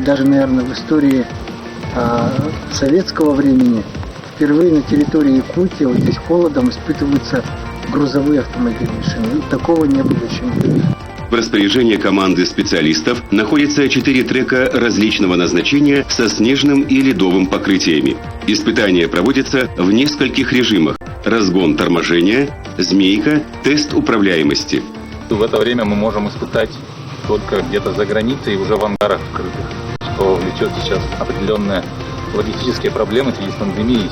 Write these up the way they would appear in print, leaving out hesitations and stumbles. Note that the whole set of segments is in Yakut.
даже, наверное, в истории советского времени впервые на территории Якутии вот здесь холодом испытываются грузовые автомобильные шины. Такого не было еще никогда. В распоряжении команды специалистов находится 4 трека различного назначения со снежным и ледовым покрытиями. Испытания проводятся в нескольких режимах: разгон торможения, змейка, тест управляемости. В это время мы можем испытать только где-то за границей и уже в ангарах открытых, что влечет сейчас определенные логистические проблемы в связи с пандемией.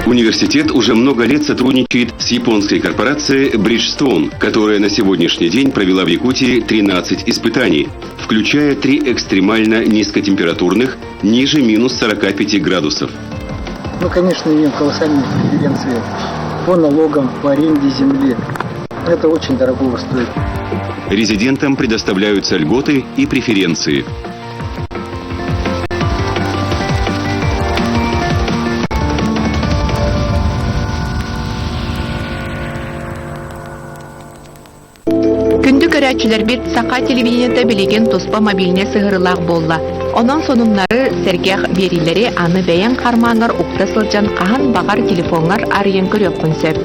Университет уже много лет сотрудничает с японской корпорацией Bridgestone, которая на сегодняшний день провела в Якутии 13 испытаний, включая 3 экстремально низкотемпературных ниже минус 45 градусов. Мы, конечно, имеем колоссальные преференции по налогам, по аренде земли. Это очень дорогого стоит. Резидентам предоставляются льготы и преференции. Күндү көрөөччүлэрбит саха телевидениета билигин туспа мобильнай сыһыарыылаах буолла. Онон сонуннары, сэргэх биэриилэри аны бэйэҥ хармааҥҥар укта сылдьан хаһан баҕар телефоҥҥар арыйан көрүөххүн сөп.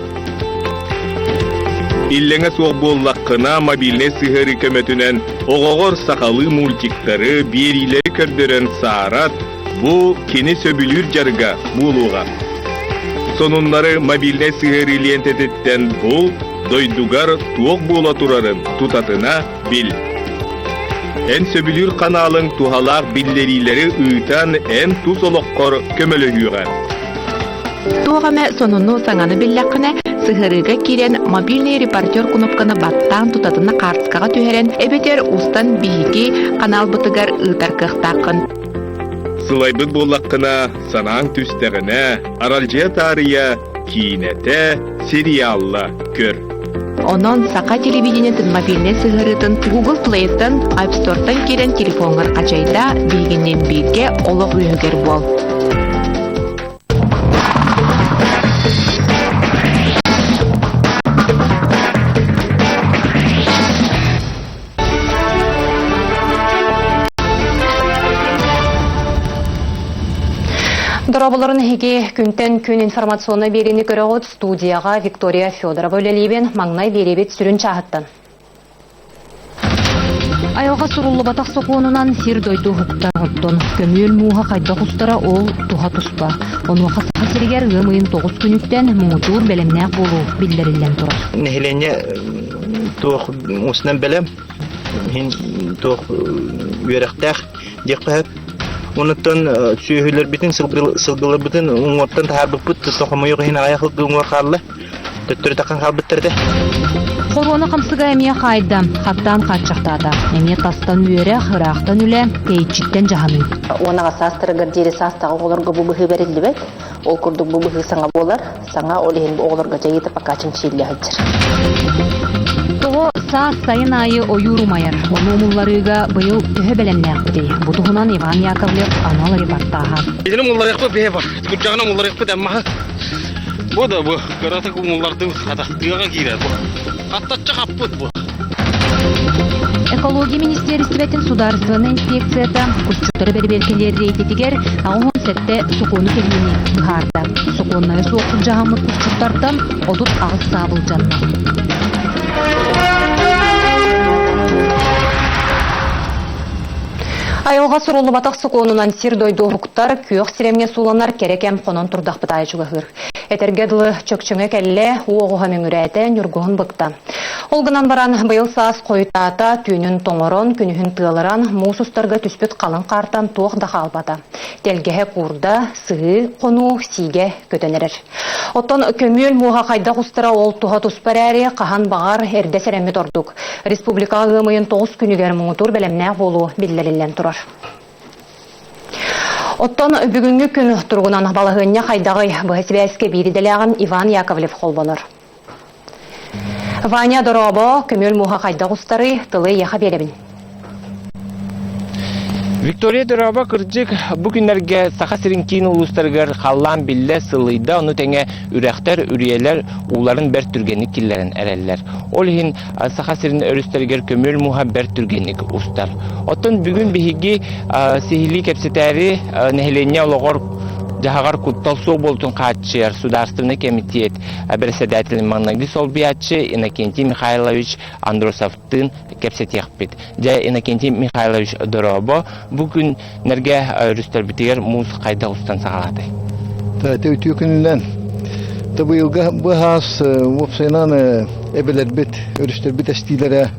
Иллэҥэ суох буоллаххына, мобильнай сыһыарыы көмөтүнэн оҕоҕор сахалыы мультиктары, биэриилэри көрдөрөн саарат, бу кини сөбүлүүр дьарыга буолуоҕа. Сонуннары мобильнай сыһыарыы лиэнтэтиттэн бул, дойдугар туох буола турарын тутатына бил. Эн сөбүлүүр ханаалыҥ туһалаах биллэриилэри ыытан эн тус олоххор көмөлөһүөҕэ. Туох эмэ сонуну саҥаны биллэххинэ, сыһыарыыга киирэн мобильный репортер кнопканы баттаан тутатына хаартыскаҕа түһэрэн эбэтэр устан биһиги ханаалбытыгар ыытар кыахтааххын. Сылайбыт буоллаххына, санааҥ түстэҕинэ, аралдьыйа таарыйа киинэтэ, сериалла көр. Онон саха телевидениетын мобильнай сыһыарыытын Google Play-тан, App Store-тан киирэн телефоҥҥар хачайдаа, биһигинниин бииргэ олох үөһүгэр буол. Дорооболорун эһиги күнтэн күн информационнай биэриини көрөҕүт студияҕа Виктория Федорова үлэлиибин маҥнай биэриэбит сүрүн чааһыттан. Айылҕа суруллубатах сокуонунан сир-дойду уһуктар оттон көмүөл мууһа хайдах устара ол туһа туспа. Онуоха Саха сиригэр ыам ыйын тоҕус күнүттэн муҥутуур бэлэмнээх буолуу биллэриллэн турар. Нэһилиэнньэ туох муусунан бэлэм, иһин туох үөрэхтээх диэххэ сөп. Онуттан сүөһүлэрбитин, сылгыларбытын уҥуортан таһаарбыппыт, хомойуох иһин аҕыйах сылгы уҥуор хаалла. Төттөрү таххан хаалбыттар этэ. Хоруона хамсыга эмиэ хаайда, хаттаан хааччахтаата. Эмиэ тастан үөрэх, ыраахтан үлэ, тэйиччиттэн дьаһаныы. Уонаҕа саастарыгар диэри саастаах оҕолорго бу быһыы бэриллибэт. Ол курдук бу быһыы саҥа буолар. Саҥа ол иһин бу оҕолорго дьайыыта пока чинчийиллэ сылдьар. Тоҕо саас сайын аайы ойуур умайар? Ону умулларыыга быйыл төһө бэлэмнээхпитий? Бу туһунан Иван Яковлев анал репортааһа. Итини умулларыахпыт биһи бар. Курдьаҕына умулларыахпыт эммаһы. Бу да бу кыратык умуллардыбыт хата тыаҕа киирэр бу. Хаттаччы хаппыт бу. Экология министиэристибэтин судаарыстыбаннай инспекцията кусчуттары бэрэбиэркэлиир рейдэтигэр 87 сокуону кэһиини быһаарда. Сокуоннайа суох дьаһаммыт кусчуттартан 38 саа былдьанна. Айылҕа суруллубатах сокуонунан сир-дойду уһуктар, күөх сирэмҥэ сууланар кэрэ кэм хонон турдахпыт аайы чугаһыыр. Этэргэ дылы, чөкчөҥө кэллэ, уоҕуһа мөҥүрээтэ, ньургуһун быкта. Ол гынан баран, быйыл саас хойутаата, түүнүн тоҥорон, күнүһүн тыалыран, муус устарга түспүт халыҥ хаартан туох да хаалбата. Тэлгэһэ куурда, сыһыы, хонуу, сиигэ көтөн эрэр. Оттон көмүөл муоһа хайдах устара ол туһа туспа эрээри, хаһан баҕар эрдэ сэрэммит ордук. Республикаҕа ыам ыйын тоҕус күнүгэр муҥутуур бэлэмнээх буолуу биллэриллэн турар. Оттон бүгүҥҥү күн туругунан балаһыанньа хайдаҕый? Быһа сибээскэ биир идэлээҕим Иван Яковлев холбонор. Ваня, дорообо, көмүөл муоһа хайдах устарый? Тылы эйиэхэ биэрэбин. Виктория Дороба кырдьык бу күннэргэ Саха сирин киин улуустарыгар халлаан биллэ сылыйда, ону тэҥэ үрэхтэр, үрүйэлэр ууларын бэрт түргэнник киллэрэн эрэллэр. Ол иһин Саха сирин өрүстэригэр көмүөл мууһа бэрт түргэнник устар. Оттон бүгүн биһиги сиһилии кэпсэтээри нэһилиэнньэ олоҕор дьаһаҕар куттал суох буолтун хааччыйар Судаарыстыбаннай кэмитиэт бэрэссэдээтэлин маҥнайгы солбуйааччы Иннокентий Михайлович Андросовтыын кэпсэтиэхпит. Дьэ, Иннокентий Михайлович дорообо, бу күннэргэ өрүстэрбитигэр муус хайдах устан саҕалаатай? Тэ үтүө күнүнэн. Та быйылга быһаас уопсайынан эбэлэрбит, өрүстэрбит эстиилэрэ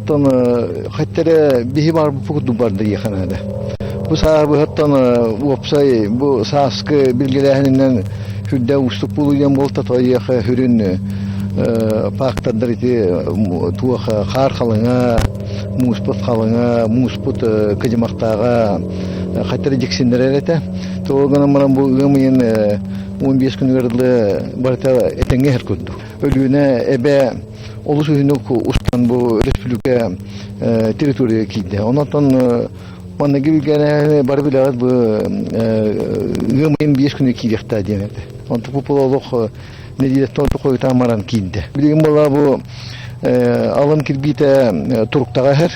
тон хаттере биһи бар бу курдук барды диэхэнэ. Бу саабыһаттан уопсай бу сааскы билгэлээһининэн Сүрдэ уустук буолуу диэн буолта тойуох хүрүн фактордар ити туох хаар халыҥа, мууспут халыҥа, мууспут кыдьымахтааҕа хаттары дьиксиннэрэр этэ. Тоҕо гынан баран бу ыам ыйын 15 күнүгэр дылы барыта этэҥҥэ иһэр курдук. Өлүөнэ эбэ олус уһуннук устан бу республика территория киирдэ. Онон Манна билгэнэ бары билэҕит бу ыам ыйын биэс күнү киириэхтээх диэн этэ. Онтон бу олох нэдиэлэттэн ордук хойутаан баран киирдэ. Билигин буолла бу алын кирбиитэ туруктаҕа иһэр.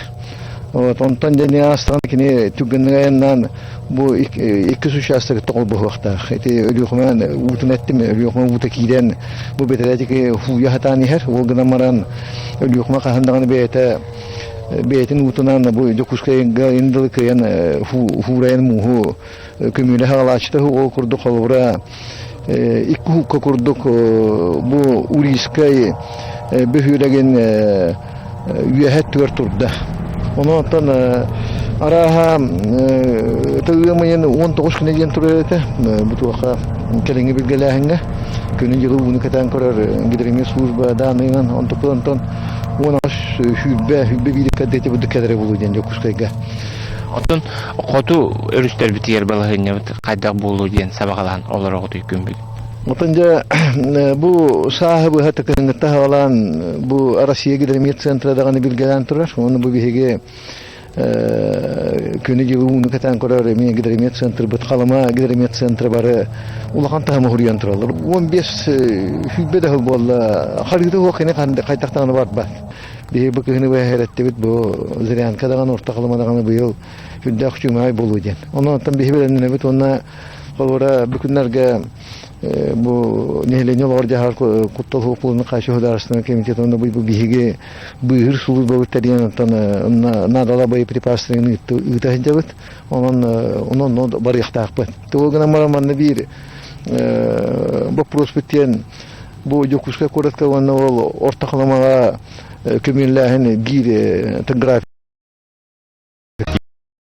Вот, онтон дьэ аастаҕына кини түргэнник айаннаан бу иккис учаастагыттан холбоһуохтаах. Ити Өлүөхүмэ уутун эттим, Өлүөхүмэ уута киирэн бу бэтэрээтики хууйа сатаан иһэр. Ол гынан баран Өлүөхүмэ хаһан даҕаны бэйэтэ бэйэтин уутунан бу Дьокуускайга индылы кыайан хуурайан мууһу көмүөлэ хаалааччыта ол курдук холобура икки хуукка курдук бу Урийскай бөһүөлэгин үөһэ өттүгэр турда. Онон арааһа ыам ыйын 19 күнэ диэн турар этэ. Бу туохха кэлиҥҥи билгэлээһиҥҥэ күнү-дьылы ууну кэтээн көрөр гидромет служба даанныйынан онтон 10 сүүрбэ, сүүрбэ биир икки бурдук кэлэрэ буолуо диэн Дьокуускайга. Оттон хоту өрүстэрбитигэр балаһыанньабыт хайдах буолуо диэн сабаҕалаан олороҕутуй күн бүгүн? Оттон дьэ бу сааһы быһа тыкыһыҥҥытта хаалаан бу Россия гидромет центра даҕаны билгэлээн турар. Уонна бу биһиги күнү-дьылы ууну кэтээн көрөр эмиэ гидромет центрбыт Халыма гидромет центра бары улахан таһымы хуруйан тураллар. 15 сүүрбэ да сыл буолла харыыта суох кини хайдах даҕаны барбат. Биһиги бу кыһыны бэһэрэттибит бу Зырянка даҕаны Орто Халыма даҕаны быйыл сүрдээх үчүгэй буолуо диэн. Онон оттон биһи бэлэмнэнэбит уонна холобура бу күннэргэ бу нэһилиэнньэ олоҕор дьаһар куттал суох хааччы судаарыстыбаннай комитет уонна бу биһиги быыһыыр сулууспабыт тэрийэн оттон наадалаах боеприпастарын ыыта сылдьабыт. Онон онон барыахтаахпыт. Тугу гынан баран манна биир боппуруоспут диэн бу Дьокуускай куоратка уонна ол Орто Халымаҕа көмүллээһин биир график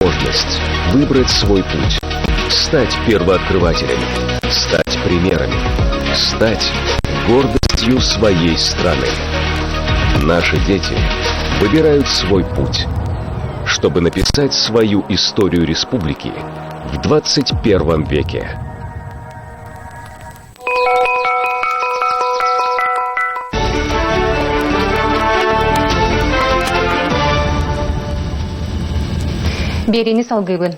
Возможность выбрать свой путь, стать первооткрывателями, стать примерами, стать гордостью своей страны. Наши дети выбирают свой путь, чтобы написать свою историю республики в 21 веке. Биэриини салгыыбын.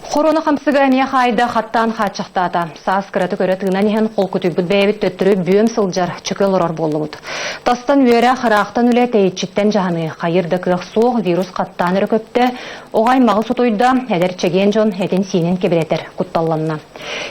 Хоруона хамсыга эмиэ хаайда хаттаан хааччахтаата. Саас кыраты көрө тыынан иһэн холкутуйбут бэйэбит төттөрү бүөм сылдьар, чөкө олорор буоллубут. Тастан үөрэх, ыраахтан үлэ, тэйиччиттэн дьаһаныы. Хайыр да кыах суох, вирус хаттаан өрө көптө, оҕо аймаҕы сутуйда, эдэр чэгиэн дьон этин-сиинин кэбирэтэр кутталланна.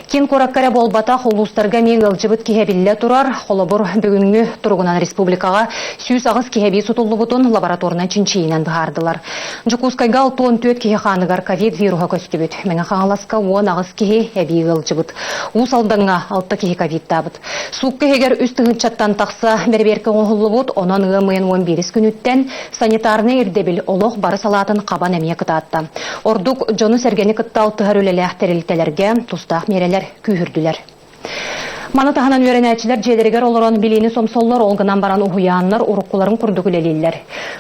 Киин куоракка эрэ буолбатах, улуустарга эмиэ ыалдьыбыт киһи эбиллэ турар. Холобур, бүгүҥҥү туругунан республикаҕа 108 киһи эбии сутуллубутун лабораторнай чинчийиинэн быһаардылар. Дьокуускайга 64 киһи хааныгар ковид вируһа көстүбүт. Мэҥэ Хаҥаласка 18 киһи эбии ыалдьыбыт. Уус Алдаҥҥа 6 киһи ковидтаабыт. Суукка иһигэр үс тыһыынчаттан тахса бэрэбиэркэ оҥоһуллубут, онон ыам ыйын 11 күнүттэн санитарнай ирдэбил олох бары салаатын хабан эмиэ кытаатта. Ордук дьону-сэргэни кытта алтыһар үлэлээх тэрилтэлэргэ тустаах миэрэлэр күүһүрдүлэр. Маны таһынан үөрэнээччилэр дьиэлэригэр олорон билиини сомсоллор, ол гынан баран уһуйааннар уруккуларын курдук үлэлииллэр.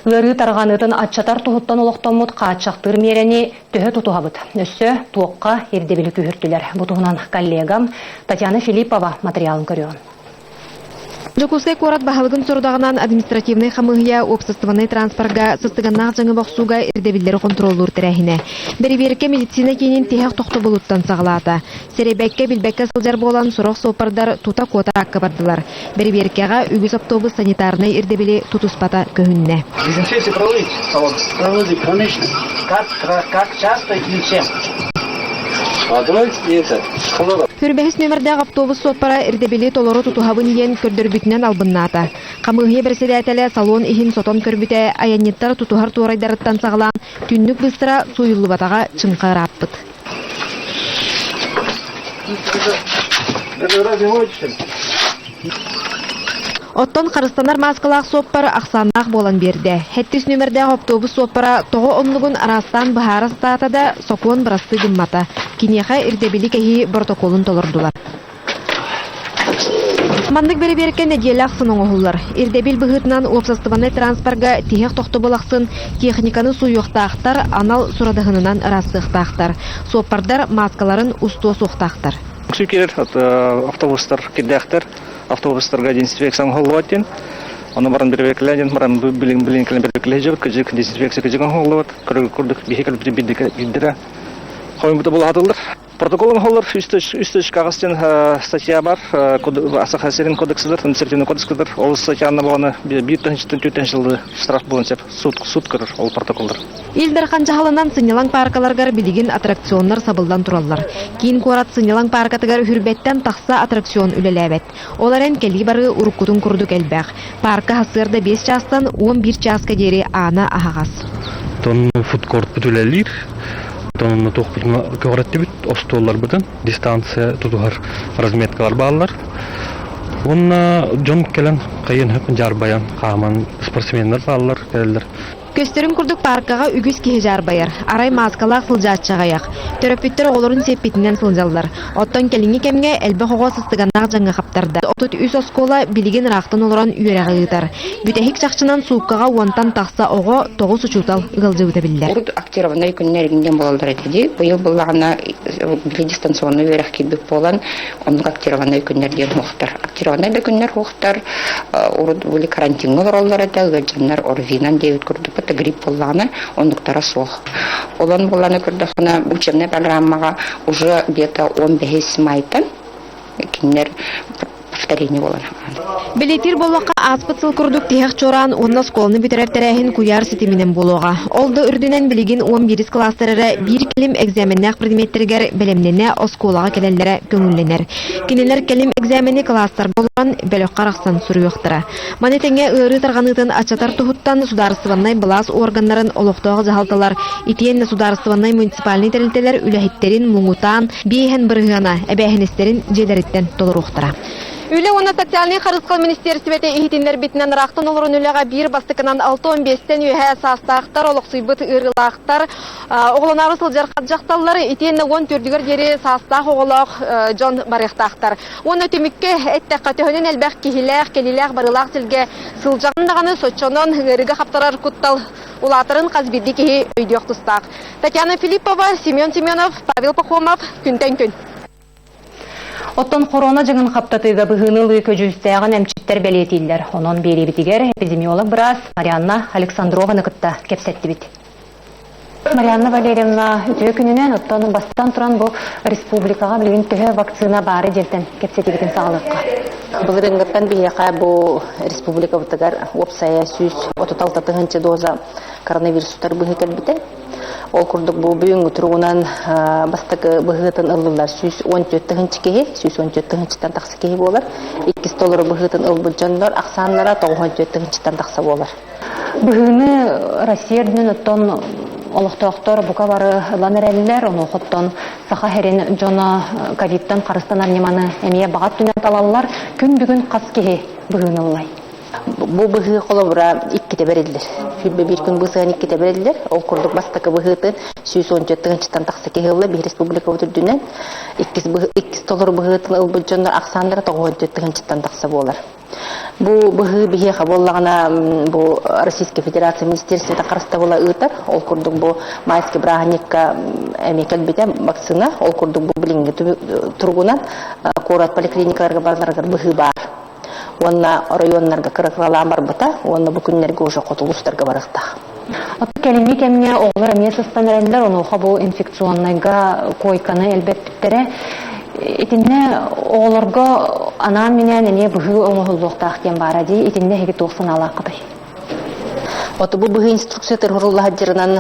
Ыарыы тарҕаныытын аччатар туһуттан олохтоммут хааччахтыыр миэрэни төһө тутуһабыт? Өссө туохха ирдэбили күүһүртүлэр? Бу туһунан коллегам Татьяна Филиппова материалын көрүөҕүн. Дьокуускай куорат баһылыгын сорудаҕынан административнай хамыыһыйа уопсастыбаннай транспорга сыстыганнаах дьаҥы бохсууга ирдэбиллэри хонтуруоллуур тэрээһинэ. Бэрэбиэркэ медицина киинин тиһэх тохтобулуттан саҕалаата. Сэрэйбэккэ, билбэккэ сылдьар буолан, сорох суоппардар тута куотар аакка бардылар. Бэрэбиэркэҕэ үгүс автобус санитарнай ирдэбили тутуспата көһүннэ. Дезинфекция проводить салон? Проводим, конечно. Как, как часто и чем? Водой и это, с хлором. Хүрбэһис нүөмэрдээх автобус суоппара ирдэбили толору тутуһабын диэн көрдөрбүтүнэн албыннаата. Хамыыһыйа бэрэссэдээтэлэ салон иһин сотон көрбүтэ, айанньыттар тутуһар туорайдарыттан саҕалаан түннүк быстара сууйуллубатаҕа чыҥха ырааппыт. Оттон харыстанар мааскалаах суоппар ахсааннаах буолан биэрдэ. Сэттис нүөмэрдээх оптуобус суоппара тоҕо оннугун араастаан быһаара сатаата да, сокуон бырастыы гыммата. Киниэхэ ирдэбили кэһии боротокуолун толордулар. Маннык бэрэбиэркэ нэдиэлэ ахсын оҥоһуллар. Ирдэбил быһыытынан уопсастыбаннай транспорга тиһэх тохтобул ахсын техниканы сууйуохтаахтар, анал сурадаһынынан ыраастыахтаахтар. Суоппардар мааскаларын устуо суохтаахтар. Үксү киирэр автобустар кирдээхтэр. Автобустарга дезинфекция оҥоһуллубат диэн. Ону баран бэрэбиэркэлээн диэн баран билин билин кэлэн бэрэбиэркэлэһэ дьыбыт кыдьык дезинфекция кыдьык оҥоһуллубат. Курдук биһи кэлбит биирдэрэ хойуммута булаатыллар. Протокол оҥоһуллар үс точка аҕыс диэн статья бар Саха сирин кодексыгар, административный кодексыгар ол статьяны буоланы биир тыһыынчаттан түөрт тыһыынча штраф буолан сөп суут суут көрөр ол протоколлар. Ил Дархан дьаһалынан сынньалаҥ пааркаларыгар билигин аттракционнар сабыллан тураллар. Киин куорат сынньалаҥ пааркатыгар үрбэттэн тахса аттракцион үлэлээбэт. Ол эрэн кэлии-барыы уруккутун курдук элбэх. Паарка сарсыарда 5 чаастан 11 чааска диэри аана аһаҕас. Оттон фудкортпут үлэлиир. Оттон онно туохпутун көҕүрэттибит, остуолларбытын, дистанция тутуһар разметкалар бааллар. Уонна дьон кэлэн хайын дьаарбайан, хааман спортсменнар бааллар, кэлэллэр. Көстөрүн курдук пааркаҕа үгүс киһи дьаарбайар, арай мааскалаах сылдьааччы аҕыйах. Төрөппүттэр оҕолорун сиэппитинэн сылдьаллар. Оттон кэлиҥҥи кэмҥэ элбэх оҕо сыстыганнаах дьаҥҥа хаптарда. 33 оскуола билигин ыраахтан олорон үөрэҕи ыытар. Бүтэһик чахчынан сууккаҕа уонтан тахса оҕо, тоҕус учуутал ыалдьыбыта биллэр. Урут актированнай күннэр иҥдэн буолаллар этэ дии. Быйыл буллаҕына били дистанционный үөрэх киирбит буолан, оннук актированнай күннэр диэн суохтар. Актированнай да күннэр суохтар. Урут были карантиҥҥа олороллор этэ, ыалдьаннар орвинан диэбит курдук это грипп буоллаҕына, оннуктара суох. Олон буоллаҕына көрдөххүнэ, учебнай программаҕа уже где-то 15 майтан кинилэр повторение буолан Бэлиэтиир буоллахха, ааспыт сыл курдук тиһэх чуораан уонна оскуоланы бүтэрэр тэрээһин куйаар ситиминэн буолуоҕа. Ол да үрдүнэн билигин 11 кылаастар эрэ биир кэлим экзаменнаах предметтэригэр бэлэмнэнэ оскуолаҕа кэлэллэрэ көҥүллэнэр. Кинилэр кэлим экзамени кылаастарга олорон бөлөххө арахсан суруйуохтара. Маны тэҥэ ыарыы тарҕаныытын аччатар туһуттан судаарыстыбаннай былаас уорганнарын олохтоох дьаһалталар итиэннэ судаарыстыбаннай муниципальнай тэрилтэлэр үлэһиттэрин муҥутаан биэһэн бырыһыана эбээһинэстэрин дьиэлэриттэн толоруохтара. Үлэ уонна социальнай харысхал министиэристибэтэ иһитиннэрбитинэн ыраахтан олорон үлэҕэ биир бастакынан 65-тэн үөһээ саастаахтар, олохсуйбут ыарыылаахтар, оҕолоноору сылдьар хат дьахталлар итиэннэ уон төрдүгэр диэри саастаах оҕолоох дьон барыахтаахтар. Уонна түмүккэ эттэххэ, төһөнөн элбэх киһилээх, кэлиилээх, барыылаах сиргэ сылдьаҕын даҕаны соччонон ыарыыга хаптарар куттал улаатарын хас биирдии киһи өйдүөх тустаах. Татьяна Филиппова, Семен Семенов, Павел Пахомов, Күнтэн күн. Оттон корона дьаҥын хаптатыыга быһыыны ылыы көдьүүстээҕин эмчиттэр бэлиэтииллэр. Онон биэриибитигэр эпидемиолог быраас Марианна Александрованы кытта кэпсэттибит. Марианна Валерьевна, үтүө күнүнэн, оттон бастатан туран бу республикаҕа билигин төһө вакцина баары диэнтэн кэпсэтиибитин саҕалыахха. Былырыыҥҥыттан биһиэхэ бу республикабытыгар уопсайа 136 тыһыынча доза коронавирустар быһыы кэлбитэ. Ол курдук бу бүгүҥҥү туругунан бастакы быһыытын ыллылар 114 тыһыынча киһи, 114 тыһыынчаттан тахса киһи буолар. Иккис толору быһыытын ылбыт дьоннор ахсааннара 94 тыһыынчаттан тахса буолар. Быһыыны Россия үрдүнэн оттон олохтоохтор бука бары ылан эрэллэр, онуохуттан Саха сирин дьоно ковидтан харыстанар ньыманы эмиэ баҕа өттүнэн талаллар. Күн бүгүн хас киһи быһыыны ыллай? Бу быһыы холобура иккитэ бэриллэр. Сүүрбэ биир күн быысыһан иккитэ бэриллэр. Ол курдук бастакы быһыытын 114 тыһыынчаттан тахса киһи ылла биир республикабыт үрдүнэн. Иккис, иккис толору быһыытын ылбыт дьоннор ахсааннара 94 тыһыынчаттан тахса буолар. Бу быһыы биһиэхэ буоллаҕына бу Российская Федерация Министерствота харыстабыла ыытар. Ол курдук бу майский бырааһынньыкка эмиэ кэлбитэ вакцина. Ол курдук бу билиҥҥи туругунан куорат поликлиникаларга барыларыгар быһыы баар. Уонна оройуоннарга кыра-кыралаан барбыта уонна бу күннэргэ уже хоту улуустарга барыахтаах. Кэлиҥҥи кэмҥэ оҕолор эмиэ сыстан эрэллэр, онуоха бу инфекционнайга койканы элбэппиттэрэ. Итиннэ оҕолорго анаан-минээн эмиэ быһыы оҥоһуллуохтаах диэн баара дии. Итиннэ эһиги туох санаалааххытый? Оту бу быһыы инструкция тырһырулла сылдьарынан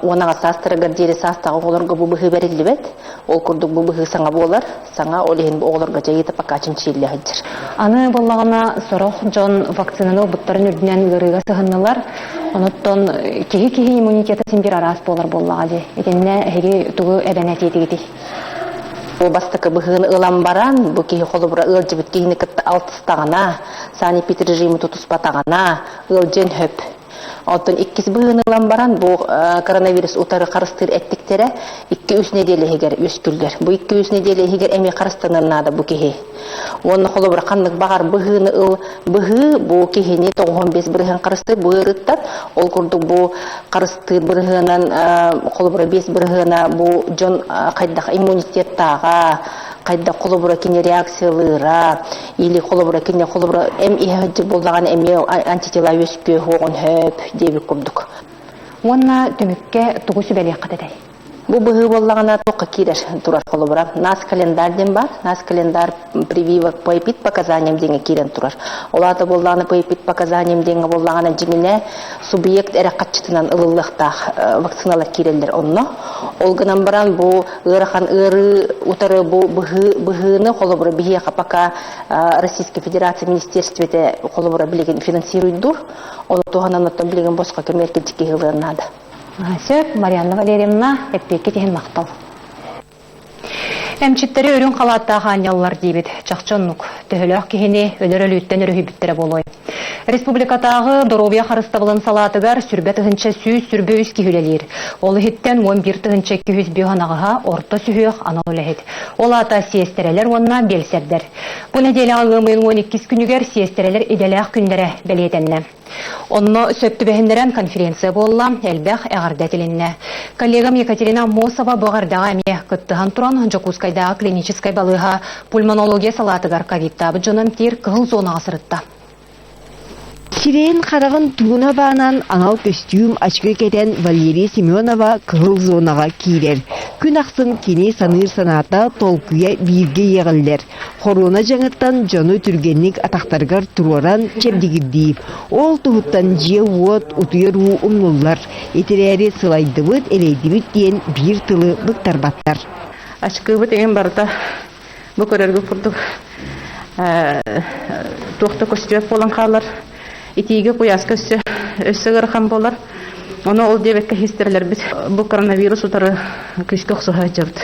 уон саастарыгар диэри саастаах оҕолорго бу быһыы бэриллибэт. Ол курдук бу быһыы саҥа буолар. Саҥа ол иһин бу оҕолорго дьайыыта пока чинчийиллэ сылдьар. Аны буоллаҕына сорох дьон вакцинаны ылбыттарын үрдүнэн ыарыыга сыһыннылар. Онуттан киһи-киһи иммунитета син биир араас буолар буоллаҕа дии. Итиннэ эһиги тугу эбэн этиэтигитий? Бу бастакы быһыыны ылан баран, бу киһи холобура ыалдьыбыт киһини кытта алтыстаҕына, санэпид режими тутуспатаҕына, ыалдьыан сөп. Оттон иккис быһыыны ылан баран, бу коронавирус утары харыстыыр эттиктэрэ 2-3 нэдиэлэ иһигэр үөскүүллэр. Бу 2-3 нэдиэлэ иһигэр эмиэ харыстаныан наада бу киһи. Уонна холобура ханнык баҕар быһыыны ыл быһыы бу киһини 95% харыстыыр бу ыарыыттан. Ол курдук бу харыстыыр бырыһыанан холобура 5 бырыһыана бу дьон хайдах иммунитеттааҕа, хайдах холобура кини реакциялыыра, или холобура кини холобура эм иһэ сылдьар буоллаҕына эмиэ антитела үөскүө суоҕун сөп диэбит курдук. Уонна түмүккэ тугу сүбэлиэххит этэй? Бу быһыы буоллаҕына туохха киирэр турар холобура. Нас календарь диэн бар. Нас календарь прививок по эпид показаниям диэҥҥэ киирэн турар. Ол аата буоллаҕына по эпид показаниям диэҥҥэ буоллаҕына дьиҥинэ субъект эрэ хаччытынан ылыллыахтаах вакциналар киирэллэр онно. Ол гынан баран бу ыарахан ыарыы утары бу быһыы быһыыны холобура биһиэхэ пока Российская Федерация министерствете холобура билигин финансируйдуур. Ону туһанан оттон билигин босхо кэмиэркэ киһи ылыан наада. Сөп, Марианна Валерьевна, эппиэккит иһин махтал. Эмчиттэри үрүҥ халааттаах аанньаллар диибит. Чахчы оннук. Төһөлөөх киһини өлөр өлүүттэн өрүһүйбүттэрэ буолуой. Республикатааҕы доруобуйа харыстабылын салаатыгар 101 123 киһи үлэлиир. Ол иһиттэн 11 205 аҕыһа орто сүһүөх анал үлэһит. Ол аата сиэстэрэлэр уонна биэлсэрдэр. Бу нэдиэлэҕэ ыам ыйын 12 күнүгэр сиэстэрэлэр идэлээх күннэрэ бэлиэтэннэ. Онно сөп түбэһиннэрэн конференция буолла, элбэх эҕэрдэ этилиннэ. Коллегам Екатерина Аммосова бу эҕэрдэҕэ эмиэ кыттыһан туран, Дьокуускайдааҕы клиническэй балыыһа пульмонология салаатыгар ковидтаабыт дьону эмтиир кыһыл зонаҕа сырытта. Сирэйин хараҕын тууна баанан анал көстүүм ачыкы кэтэн Валерия Семенова кыһыл зонаҕа киирэр. Күн ахсын кини саныыр санаата толкуйа бииргэ иэҕиллэр. Хоруона дьаҥыттан дьону түргэнник атахтарыгар туруоран чэбдигирдии. Ол туһуттан дьиэ-уот, утуйар уу умнуллар. Итирээри сылайдыбыт, элэйдибит диэн биир тылы быктарбаттар. Ачыкыбыт эҥин барыта бу көрөргө курдук туох да көстүбэт буолан хаалар. Итиигэ куйааска өссө өссө ыарахан буолар. Ону ол диэбэккэ хистэрэлэрбит бу коронавирус утары күүскэ охсуһа сылдьабыт.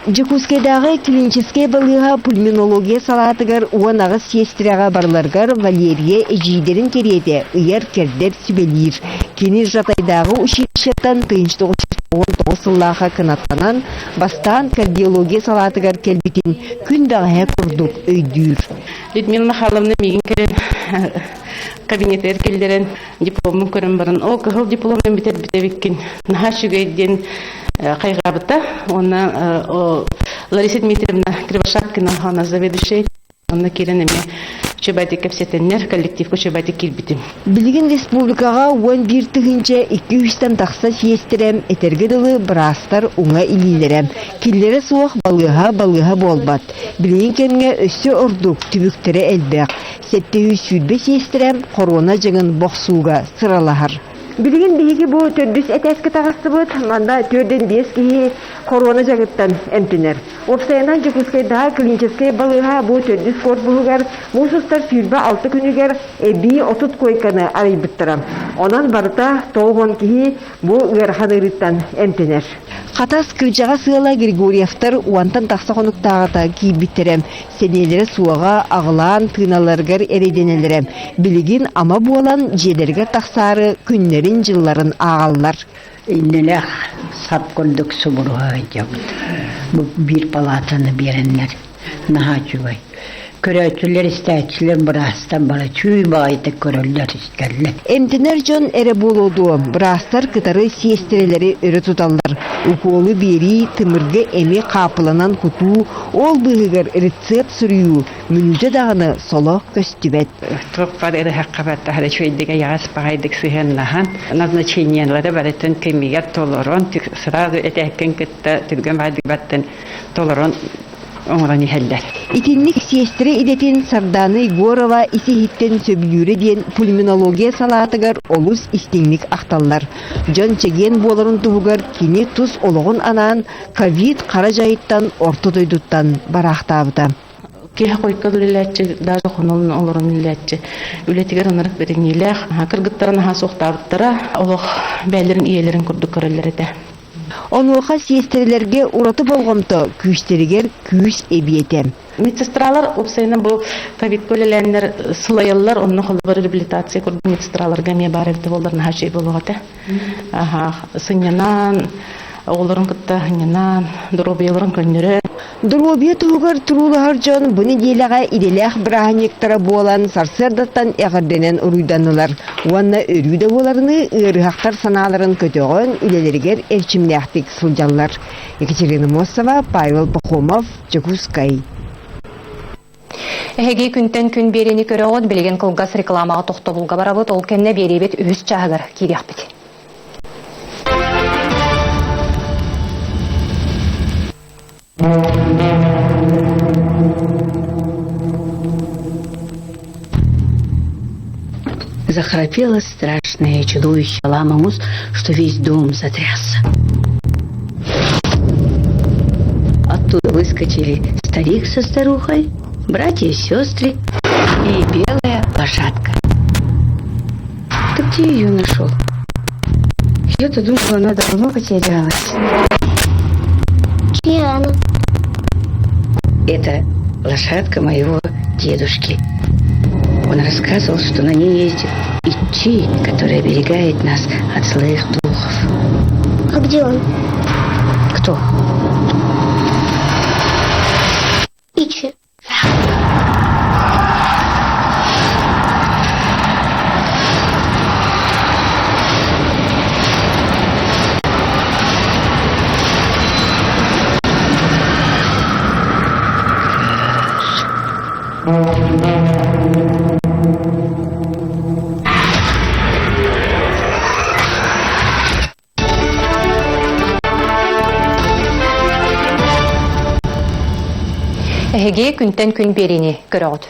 Дьокуускайдааҕы клиническэй балыыһа пульмонология салаатыгар 18 сиэстирэҕэ барыларыгар Валерия эдьиийдэрин кэриэтэ ыйар-кэрдэр сүбэлиир. Кини Жатайдааҕы училищеттан 1999 сыллаахха кынаттанан, бастаан кардиология салаатыгар кэлбитин күн бэҕэһээ курдук өйдүүр. Людмила Михайловна миигин кэлэн кабинетыгар киллэрэн дипломун көрөн баран о кыһыл дипломун бүтэрбит эбиккин наһаа үчүгэй диэн хайҕаабыта уонна Лариса Дмитриевна Кривошапкина она заведующая онно киирэн эмиэ үчүгэйдик кэпсэтэннэр коллективка үчүгэйдик киирбитим Билигин республикаҕа 11 200-тэн тахса сиэстэрэ, этэргэ дылы быраастар уҥа илиилэрэ. Киллэрэ суох балыыһа балыыһа буолбат. Билигин кэмҥэ өссө ордук түбүктэрэ элбэх. 720 сиэстэрэ хоруона дьаҥын бохсууга сыралаһар. Билигин биһиги бу төрдүс этээскэ таҕыстыбыт. Манна 4-5 киһи хоруона дьаҥыттан эмтэнэр. Уопсайынан Дьокуускайдааҕы клиническэй балыыһа бу төрдүс корпуһугар муус устар 26 күнүгэр эбии 30 куойканы арыйбыттара. Онон барыта 90 киһи бу ыарахан ыарыыттан эмтэнэр. Хатас кырдьаҕас ыала Григорьевтар уонтан тахса хонуктааҕыта киирбиттэрэ. Сэниэлэрэ суоҕа, аҕылаан тыыналларыгар эрэйдэнэллэрэ. Билигин ама буолан дьиэлэригэр тахсаары күннэрин-дьылларын ааҕаллар. Иннилээх сап курдук субуруһа сылдьабыт. Бу биир палаатаны биэрэннэр наһаа үчүгэй. Көрөөччүлэр, истээччилэр быраастар бары чүй баҕайытык көрөллөр, истэллэр. Эмтэнэр дьон эрэ буолуо дуо, быраастар кытары сиэстэрэлэри өрө туталлар. Укуолу биэрии, тымырга эми хаапыланан кутуу, ол быыһыгар рецепт суруйуу, мүнүүтэ даҕаны соло көстүбэт. Туох баар ырыһахха баттаһар үчүгэйдик эйэҕэс баҕайдык сыһыаннаһан, назначениелары барытын кэмигэр толорон, сразу этээккин кытта түргэн баҕайдык баттан толорон оҥорон иһэллэр. Итинник сиэстэрэ идэтин Сардаана Егорова ис-иһиттэн сөбүлүүрэ диэн пульмонология салаатыгар олус истиҥник ахталлар. Дьон чэгиэн буоларын туһугар кини тус олоҕун анаан ковид хара дьайыттан орто дойдуттан бараахтаабыта. Киһи хойко үлэлээччи, даже хонон олорон үлэлээччи. Үлэтигэр ынырык бэриниилээх, кыргыттара наһаа суохтаабыттара, олох бэйэлэрин ийэлэрин курдук көрөллөр этэ. Онуоха сиэстэрэлэргэ ураты болҕомто күүстэригэр күүс эбиэтэ. Медсестралар уопсайынан бу ковидка үлэлээннэр сылайаллар, онно холобур реабилитация курдук медсестраларга эмиэ баар эбитэ буоллар наһаа үчүгэй буолуох этэ. Сынньанан, оҕолорун кытта сынньанан, доруобуйаларын көннөрөн. Доруобуйа туһугар туруулаһар дьон бу нэдиэлэҕэ идэлээх бырааһынньыктара буолан сарсыардаттан эҕэрдэнэн уруйданнылар уонна өрүү да буоларыныы ыарыһахтар санааларын көтөҕөн үлэлэригэр эрчимнээхтик сылдьаллар. Екатерина Мосова, Павел Пахомов, Дьокуускай. Эһиги күнтэн күн биэриини көрөҕүт, билигин кылгас рекламаҕа тохтобулга барабыт, ол кэннэ биэриибит үһүс чааһыгар киириэхпит. Захрапело страшное чудовище Ламамус, что весь дом затрясся. Оттуда выскочили старик со старухой, братья и сестры и белая лошадка. Ты где ее нашел? Я-то думала, она давно потерялась. Чья она? Это лошадка моего дедушки. Он рассказывал, что на ней ездит Ичи, который оберегает нас от злых духов. А где он? Кто? Ичи. Эһиги күнтэн күн биэриини көрөҕүт.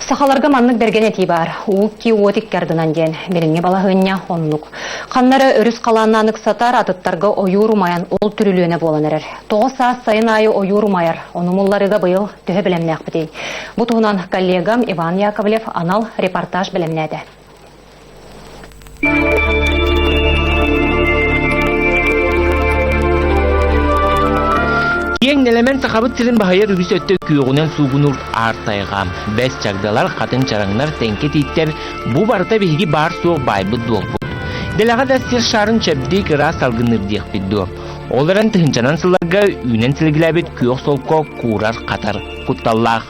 Сахаларга маннык бэргэн этии баар. Уу ки уот икки ардынан диэн. Билиҥҥи балаһыанньа оннук. Ханна эрэ өрүс халааннаан ыксатар, атыттарга ойуур умайан ол түрүлүөнэ буолан эрэр. Тоҕо саас сайын аайы ойуур умайар, ону мулларыга быйыл төһө бэлэмнээхпитий? Бу туһунан коллегам Иван Яковлев анал репортаж бэлэмнээтэ. Киэҥ нэлэмэн Сахабыт сирин баһыйар үгүс өттө күөҕүнэн суугунуур аар тайҕа. Бэс чагдалар, хатыҥ чараҥнар, тэҥкэ тииттэр бу барыта биһиги баар-суох баайбыт дуолбут. Дэлэҕэ да сир шарын чэбдик ыраас салгынныыр диэхпит дуо. Ол эрэн тыһыынчанан сылларга үүнэн силигилээбит күөх солко куурар-хатар кутталлаах.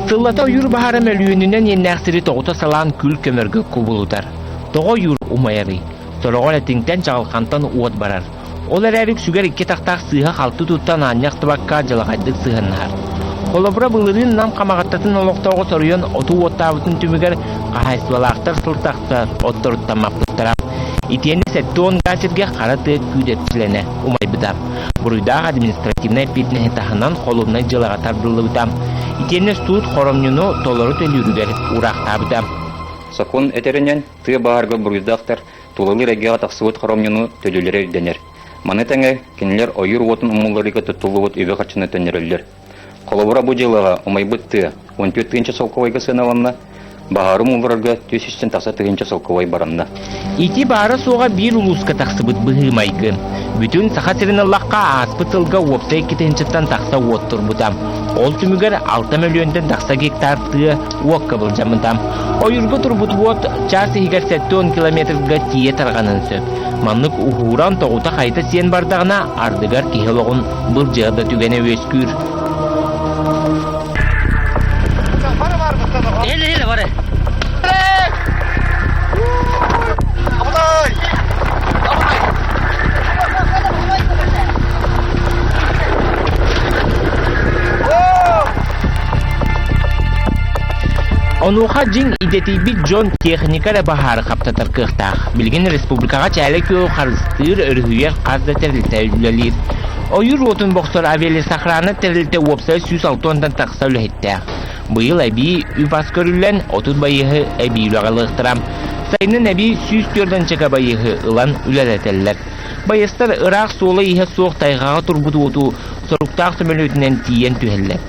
Сыллата ойуур баһаара мөлүйүөнүнэн иэннээх сири тоҕута салаан күл көмөргө кубулутар. Тоҕо ойуур умайарый? Сороҕор этиҥтэн чаҕылхантан уот барар. Ол эрээри үксүгэр икки тахтаах сыыһа-халты туттан аанньа ахтыбакка дьалаҕайдык сыһыаннаһар. Холобура, былырыын Нам Хамаҕаттатын олохтооҕо соруйан оту уоттаабытын түмүгэр хаһаайыстыбалаахтар сыл тахса отторуттаммаппыттара. Итиэннэ 70 гаа сиргэ хара тыа күүдэпчилэнэ умайбыта. Буруйдаах административнай эппиэтинэһи таһынан холуобунай дьыалаҕа тардыллыбыта. Итиэннэ суут хоромньуну толору төлүүрүгэр уураахтаабыта. Сокуон этэринэн, тыа баһаарга буруйдаахтар тулалыыр эйгэҕэ тахсыбыт хоромньуну төлүүлэрэ ирдэнэр. Маны тэҥэ, кинилэр ойуур уотун умулларыыга туттуллубут үбү-харчыны төннөрөллөр. Холобура, бу дьыалаҕа умайбыт тыа 14 тыһыынча солкуобайга сыаналанна, баһаары умулларарга 400 тахса тыһыынча солкуобай баранна. Ити баара-суоҕа биир улууска тахсыбыт быһыы-майгы. Бүтүн Саха сирин ыллахха ааспыт сылга уопсай 2 тыһыынчаттан тахса уот турбута. Ол түмүгэр 6 мөлүйүөнтэн тахса гектар тыа уокка былдьаммыта. Ойуурга турбут уот чаас иһигэр 70 километрга тиийэ тарҕанан сөп. Маннык уһууран тоҕута хайта сиэн бардаҕына, ардыгар киһи олоҕун былдьыа да түгэнэ үөскүүр. Онуоха дьиҥ идэтийбит дьон техника эрэ баһаары хаптатар кыахтаах. Билигин республикаҕа чээлэ күөл харыстыыр, өрүһүйэр хас да тэрилтэ үлэлиир. Ойуур уотун бохсор авиалесохрана тэрилтэ уопсай 160-тан тахса үлэһиттээх. Быйыл эбии үп-ас көрүллэн, 30 байыаһы эбии үлэҕэ ылыахтара. Сайынын эбии 104 чека байыаһы ылан үлэлэтэллэр. Байыастар ыраах суола-ииһэ суох тайҕаҕа турбут уоту соруктаах сөмөлүөтүнэн тиийэн түһэллэр.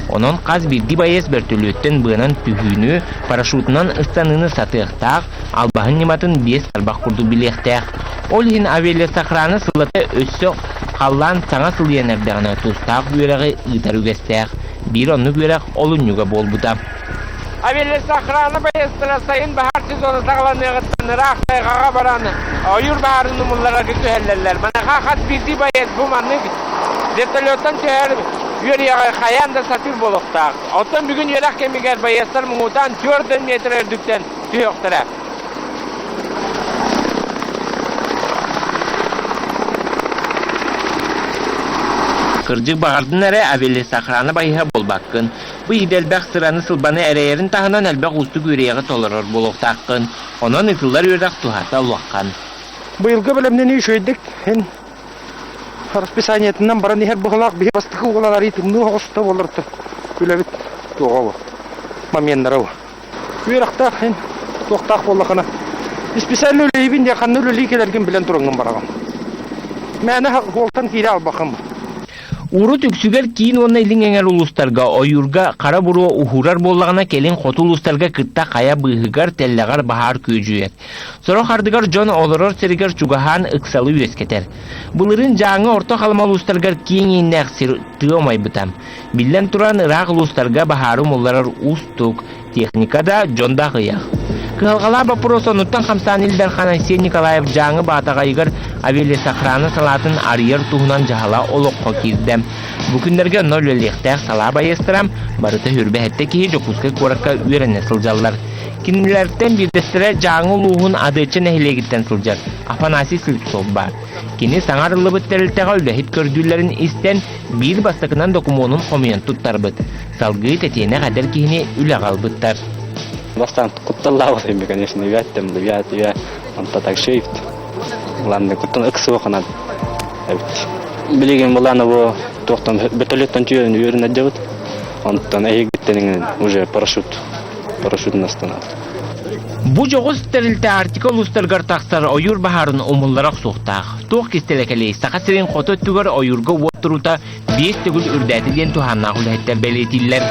Онон хас биирдии байыас бөртөлүөттэн быанан түһүүнү, парашютунан ыстаныыны сатыахтаах, албаһын ньыматын биэс тарбах курдук билиэхтээх. Ол иһин авиалесохрана сыллата өссө халлаан саҥа сылыйан эрдэҕинэ тустаах үөрэҕи ыытар үгэстээх. Биир оннук үөрэх олунньуга буолбута. Авиалесохрана байыастара сайын баһаар сезона саҕаланыаҕыттан ыраах тайҕаҕа баран ойуур баһаарын умулларарга күһэллэллэр. Маныаха хас биирдии байыас бу маннык вертолеттан түһэр үөрүйэҕи хайаан да сатыыр буолуохтаах. Оттон бүгүн үөрэх кэмигэр байыастар муҥутаан 4 метр үрдүктэн түһүөхтэрэ. Кырдьык баҕардын эрэ авиалесохрана байыһа буолбаккын. Бу идэ элбэх сыраны-сылбаны эрэйэрин таһынан элбэх уустук үөрүйэҕи толорор буолуохтааххын. Онон ытыллар үөрэх туһата улахан. Быйылгы бэлэмнэнии үчүгэйдик эн расписаниетынан баран иһэр быһылаах биһи бастакы уолан арыы тымныы оҕуста буолар үлэбит туоҕа бу моменнара бу. Үөрэхтээх эн туохтаах буоллахына специально үлэлиибин диэн ханна үлэлии кэлэргин билэн тураҥҥын бараҕын. Мээнэ уолтан киирэ албахым. Урут үксүгэр киин уонна илин эҥэр улуустарга ойуурга хара буруо уһуурар буоллаҕына, кэлин хоту улуустарга кытта хайа быыһыгар, тэллэҕэр баһаар күөдьүйэр. Сорох ардыгар дьон олорор сиригэр чугаһаан ыксалы үөскэтэр. Былырыын Дьааҥы Орто Халыма улуустарыгар киэҥ ииннээх сир тыа умайбыта. Биллэн туран, ыраах улуустарга баһаары умулларар уустук, техника да, дьон да аҕыйах. Кыһалҕалаах боппуруос оннуттан хамсаан Ил Дархан Айсен Николаев Дьааҥы Баатаҕайыгар авиалесохрана салаатын арыйар туһунан дьаһала олоххо киирдэ. Бу күннэргэ онно үлэлиэхтээх салаа байыастара барыта 27 киһи Дьокуускай куоракка үөрэнэ сылдьаллар. Кинилэртэн биирдэстэрэ Дьааҥы улууһун Адыаччы нэһилиэгиттэн сылдьар Афанасий Слепцов баар. Кини саҥа арыллыбыт тэрилтэҕэ үлэһит көрдүүллэрин истэн, биир бастакынан докумуонун хомуйан туттарбыт. Салгыы тэтиэнэх эдэр киһини үлэҕэ ылбыттар. Бастаан кутталлаабыт эми, конечно, үөттем, үөт, үө, онто так шейфт. Главное, куттан ыксыбахынан эбит. Билигин булааны бу туохтан бөтөлөттөн түйөрүн үөрүн эддебит. Онтон эһигиттен уже парашют, парашютун астанат. Бу дьоҕус тэрилтэ Арктика улуустарыгар тахсар ойуур баһаарын умуллара охсуохтаах. Туох кистэлэ кэлиэй, Саха сирин хоту өттүгэр ойуурга уот туруута биэс төгүл үрдээтэ диэн туһааннаах үлэһиттэр бэлиэтииллэр.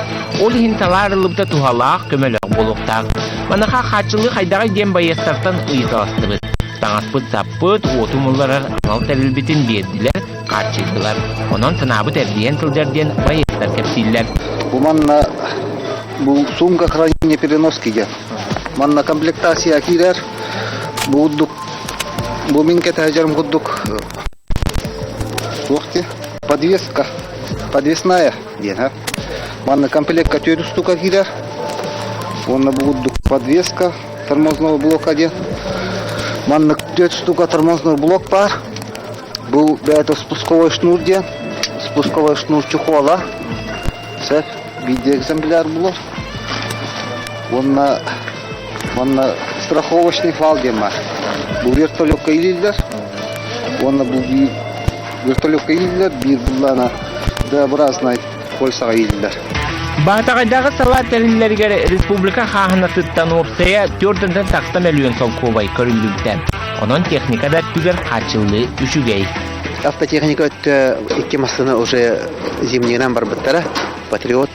Ол иһин салаа арыллыбыта туһалаах, көмөлөөх буолуохтаах. Маныаха хааччыллыы хайдаҕый диэн байыастартан ыйыталастыбыт. Таҥаспыт саппыт, уоту умулларар анал тэрилбитин биэрдилэр, хааччыйдылар. Онон санаабыт эрдийэн сылдьар диэн байыастар кэпсииллэр. Бу манна бу сумка хранения переноски диэн. Манна комплектация киирэр. Бу курдук бу мин кэтэһэрим курдук Туох дии? Подвеска. Подвесная диэн, а? Манна комплектка түөрт устука киирэр. Уонна бу курдук подвеска тормозного блока диэн. Маннык түөрт штука тормозной блок баар. Бу бэйэтэ спусковой шнур диэн. Спусковой шнур чехола. Сөп, биирдии экземпляр булар. Уонна уонна страховочный фал диэн баар. Бу вертолетка илииллэр. Уонна бу биир вертолетка ииллэр, биир буллаана Д-образный кольцаҕа ииллэр. Баатаҕайдааҕы салаа тэриллэригэр республика хааһынатыттан уопсайа 4 тахса мөлүйүөн солкуобай көрүллүбүтэ. Онон техника да өттүгэр хааччыллыы үчүгэй. Автотехника өттө икки массыына уже зимнийынан барбыттара. Патриот,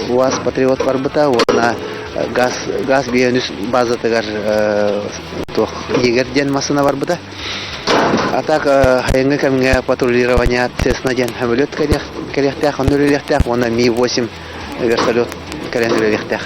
УАЗ Патриот барбыта уонна Газ газ биэнүс базатыгар туох егер диэн массыына барбыта. А так сайыҥҥы кэмҥэ патрулирование Цесна диэн самолет кэлиэхтээх, онно үлэлиэхтээх уонна Ми-8 вертолет кэлэн үлэлиэхтээх.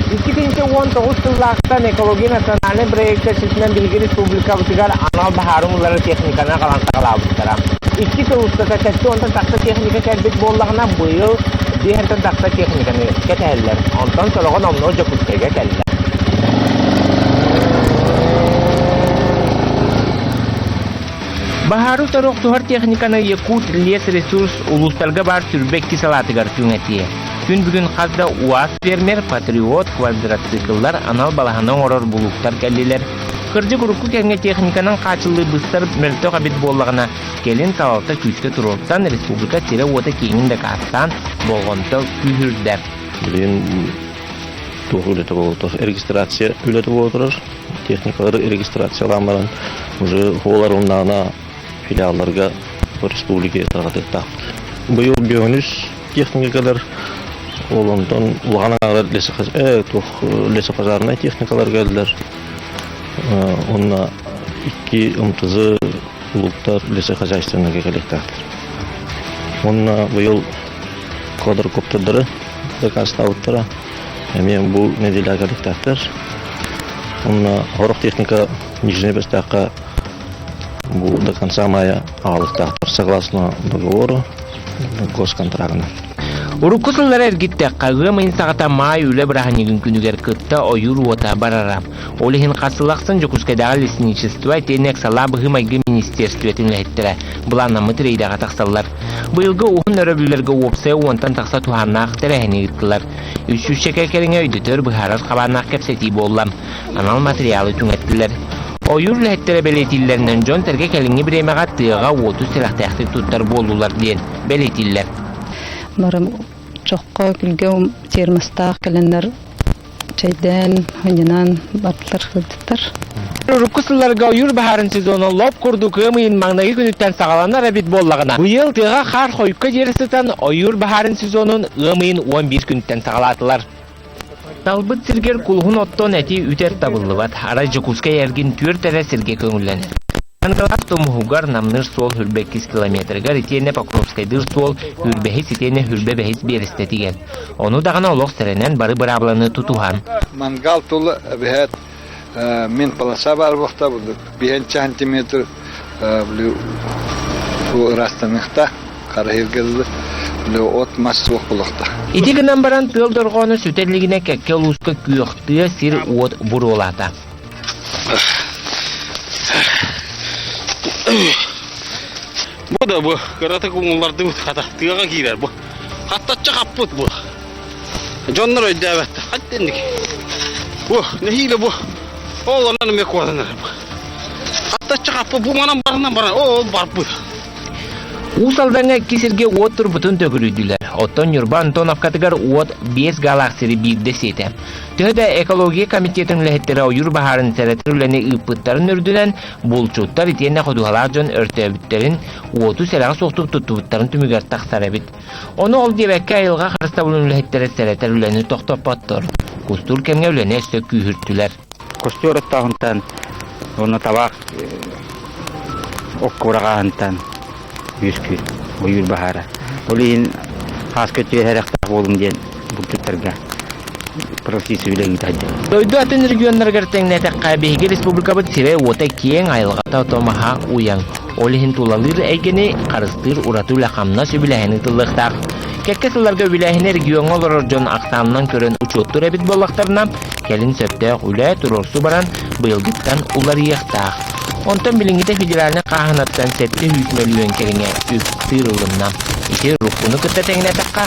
2019 сыллаахтан экология национальнай проекта чэрчитинэн биһиги республикабытыгар анал баһаары умулларар техниканы аҕалан саҕалаабыттара. Икки сыл устата 70 тахса техника кэлбит буоллаҕына, быйыл 5 тахса техниканы кэтэһэллэр. Онтон сороҕо номнуо Дьокуускайга кэллэ. Баһаары утары охсуһар техниканы Якут лесресурс улуустарга баар сүрбэ икки салаатыгар түҥэтиэ. Күн бүгүн хас да УАЗ фермер, патриот, квадроцикллар анал балаһаны оҥорор булууктар кэллилэр. Кырдьык урукку кэмҥэ техниканан хаачыллыы быстар мөлтөх эбит буоллаҕына, кэлин салалта күүскэ туруорсан республика сирэ-уота киэҥин дакаастаан болҕомто күүһүрдэ. Билигин туох үлэтэ буола регистрация үлэтэ буола турар. Техникалары регистрациялаан баран уже буолар умнаана филиалларга республика тарҕатыахтаахпыт. Быйыл бөҕөнүс техникалар ол онтон улахан аҥаарар лесопожарнай техникалар кэллэр. Онно икки МТЗ улууктар лесохозяйственныйга кэлиэхтээхтэр. Уонна быйыл квадрокоптердары дакаастаабыттара. Эмиэ бу нэдиэлэҕэ кэлиэхтээхтэр. Онно сорох техника Нижней Бэстээххэ бу до конца мая аҕалыахтаахтар согласно договору госконтрагынан. Урукку сыллары эргиттэххэ, ыам ыйын саҕата маай үлэ бырааһынньыгын күнүгэр кытта ойуур уота барара. Ол иһин хас сыл ахсын Дьокуускайдааҕы лесничество итиэннэ ыксалаах быһыы-майгы министиэристибэтин үлэһиттэрэ былааннаммыт рейдэҕэ тахсаллар. Быйылгы уһун өрөбүллэргэ уопсайа уонтан тахса туһааннаах тэрээһини ыыттылар. Үс сүүсчэкэ кэриҥэ өйдөтөр, быһаарар хабааннаах кэпсэтии буолла. Анал материалы түҥэттилэр. Ойуур үлэһиттэрэ бэлиэтииллэринэн дьон-сэргэ кэлиҥҥи бириэмэҕэ тыаҕа уоту сэрэхтээхтик туттар буоллулар диэн бэлиэтииллэр. Бары чоххо, күлгэ термостаах кэлэннэр чэйдээн, ханньанан бардылар сылдьыттар. Урукку сылларга ойуур баһаарын сезона лоп курдук ыам ыйын маҥнайгы күнүттэн саҕаланар эбит буоллаҕына, быйыл тыаҕа хаар хойукка диэри сытан ойуур баһаарын сезонун ыам ыйын 11 күнүттэн саҕалаатылар. Талбыт сиргэр кулуһун оттон эти үтэр табыллыбат, арай Дьокуускай эргин түөрт эрэ сиргэ көҥүллэнэр. Кангалаас тумуһугар намныыр суол хүрбэ иккис километрыгар итиэннэ Покровскайдыыр суол хүрбэһис итиэннэ хүрбэ бэһис биэрэстэтигэр. Ону даҕаны олох сэрэнэн бары быраабыланы тутуһан. Мангал тула эбэһээт мин полоса баар буолта биһэнчэ сантиметр ыраастаныахта харахиргэ дылы от мас суох булуохта. Ити гынан баран тыал дорҕооно сүтэ илигинэ кэккэ улууска күөхтыа сир уот буруолаата. Бу да бу кыратык уҥуллардыбыт хата тыаҕа киирэр бу. Хаттачча хаппыт бу. Дьоннор өйдөөбөттөр. Хаттинник. Бу нэһиилэ бу. Ол онон эмиэ куотанар бу. Хаттачча хаппыт бу манан барынан баран ол барбыт. Уус Алдаҥҥа икки сиргэ уот турбутун төгүрүйдүлэр. Оттон Ньурба Антоновкатыгар уот биэс гаалаах сири биирдэ сиэтэ. Төһө да экология комитетын үлэһиттэрэ ойуур баһаарын сэрэтэр үлэни ыыппыттарын үрдүнэн, булчуттар итиэннэ ходуһалаах дьон өртөөбүттэрин, уоту сэрэҕэ суохтук туттубуттарын түмүгэр тахсар эбит. Ону ол диэбэккэ айылҕа харыстабылын үлэһиттэрэ сэрэтэр үлэни тохтоппоттор. Кустуур кэмҥэ үлэни өссө күүһүртүлэр. Кустуур оттооһунтан уонна табаах оккураҕааһынтан үөскүүр ойуур баһаара. Ол иһин хааска түһэрэхтээх буолуҥ диэн булчуттарга профсоюз үлэ ыыта сылдьар. Дойду атын регионнарыгар тэҥнээтэххэ, биһиги республикабыт сирэ-уота киэҥ, айылҕата отомаһа уйаҥ. Ол иһин тулалыыр эйгэни харыстыыр ураты үлэ-хамнас үбүлээһин ыытыллыахтаах. Кэккэ сылларга үбүлээһини региоҥҥа олорор дьон ахсаанынан көрөн учуоттуур эбит буоллахтарына, кэлин сөптөөх үлэ туруорсуу баран быйылгыттан уларыйыахтаах. Онтон билиҥҥитэ федеральнай хааһынаттан 700 мөлүйүөн кэриҥэ үп тыырылынна. Ити уруккуну кытта тэҥнээтэххэ,